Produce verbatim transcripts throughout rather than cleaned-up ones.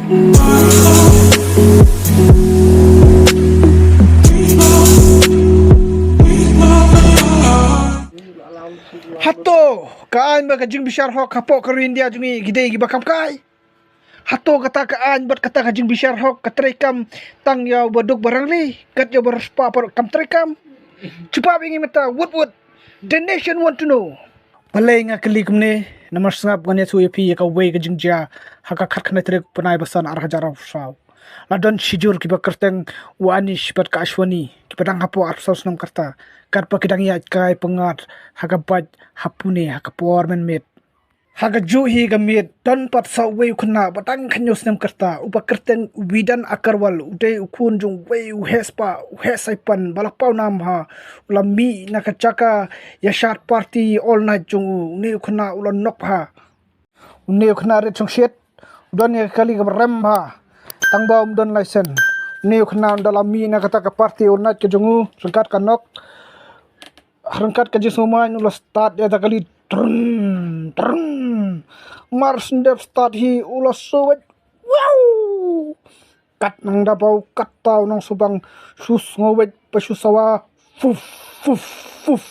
Hato ka aiñ bad ka jingbishar hok hapoh ka ri India jong ngi ki dei kiba kham kai? Hato kata ka aiñ bad kata ka jingbishar hok ka treikam tang ïa uba duk ba rangli, kat ïa uba riewspah pat kam treikam? Jubab ïa ngi mynta, wut wut. The nation want to know. Balei nga kylli kumne? Namar sngap, ngan ïathuh ïa phi ïa kawei ka jingjia ha ka khatkhyndai tarik bnai ba san, ar hajar arphew saw. La don shijur kiba kyrteng u Anish bad ka Ashwani, kiba dang hapoh arphew saw snem ka rta, katba ki dang ïaid kai pyngngad ha ka bike ha Pune ha ka por mynmiet. Ha kajuh hi ka miet don pat sa uwei u khynnah ba dang khathynñiew snem ka rta, uba kyrteng u Vedan Agarwal, u dei u khun jong uwei u heh spah, u heh saipan ba la paw nam bha. U la mih na ka jaka ïashad party all night jong u. Une u khynnah u la nok bha. Une u khynnah rit shongshit, u don ïa ka kali kaba rem bha, tang ba um don license. Une u khynnah ynda la mih na kata ka party all night ka jong u, ryngkat ka nok, ryngkat ka jingsngewmaiñ, u la start ïa kata ka kali. Trrm, trrm. Mar shu dep start hi u la shu weit. Wow! Kat nang da ba u kat ta u nongshubang, shu sngewweit ba shu sawa. Fuf, fuf, fuf.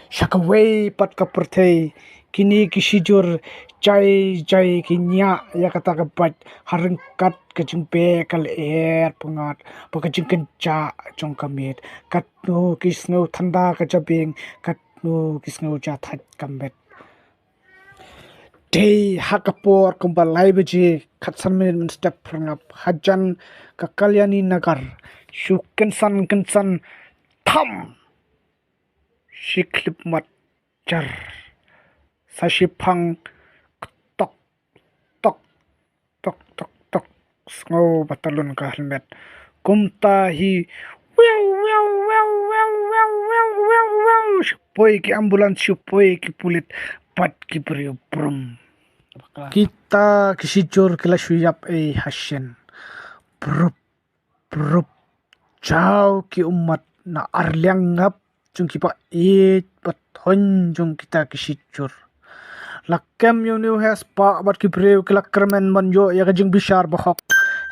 Sha kawei pat ka pyrthei, kine ki shijur jai jai ki ñiah ïa kata ka bike ha ryngkat ka jingbeh ka lyer pyngngad bad ka jingkynjah jong ka miet. Katno ki sngew thanda ka jabieng, katno ki sngew ja thait ka met. Dei ha ka por kumba lai baje khatsan minit mynstep phyrngap, hajan ka Kalyani Nagar, shu kynsan kynsan, tham! Shi khlip mat jar. Sa shiphang, tok, tok, tok, tok, tok. Sngew ba talun ka helmet. Kumta hi, wiaw, wiaw, wiaw. Shu poi ki ambulance, shu poi ki pulit bad ki briew brum. Kita ki shijur ki la shu ïap ei ha shen. Brup, brup. Jaw ki ummat na arliang ngap jong kiba ïeit bad thoiñ jong kita ki shijur. La kem ïa une u heh spah bad ki briew ki la kyrmen ban ïoh ïa ka jingbishar bahok.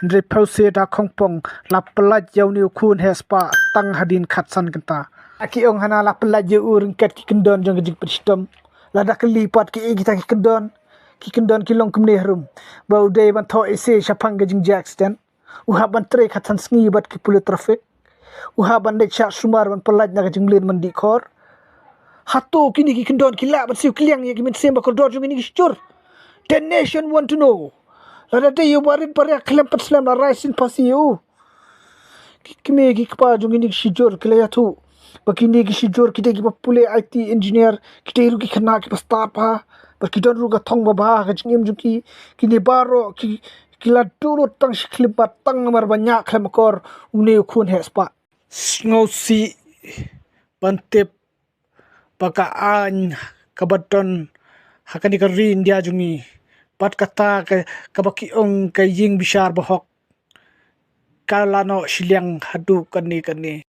Hynrei phewse da khongpong, la pyllait ïa une u khun heh spah tang hadien khatsan kynta. Ki ong hana la pyllait ïa u ryngkat ki kyndon jong ka jingpynshitom. Lada kylli pat kiei kita ki kyndon, ki kyndon ki long kumne harum, ba u dei ban thoh essay shaphang ka jingjia accident. U hap ban trei khatsan sngi bad ki pulit traffic. U hap ban leit shah sumar ban pyllait na ka jingmlien ban dih khor. Hato kine ki kyndon ki lah ban siew kylliang ïa ki mynsiem ba kordor jong kine ki shijur? The nation want to know. Lada dei ïa u barit baria khlem pat slem, la rai sien phasi ïa u. Ki kmie ki kpa jong kine ki shijur ki la ïathuh ba kine ki shijur ki dei kiba pule I T engineer, ki dei ruh ki khynnah kiba stad bha, bad ki don ruh ka thong babha ha ka jingim jong ki. Kine baroh ki, ki la duh lut tang shi khlip mat tang namar ba ñiah khlem akor une u khun heh spah. Sngewsih ban tip ba ka aiñ kaba don ha kane ka ri India jong ngi, bad kata ka, kaba ki ong ka ïing bishar bahok, ka la noh shiliang haduh kane kane.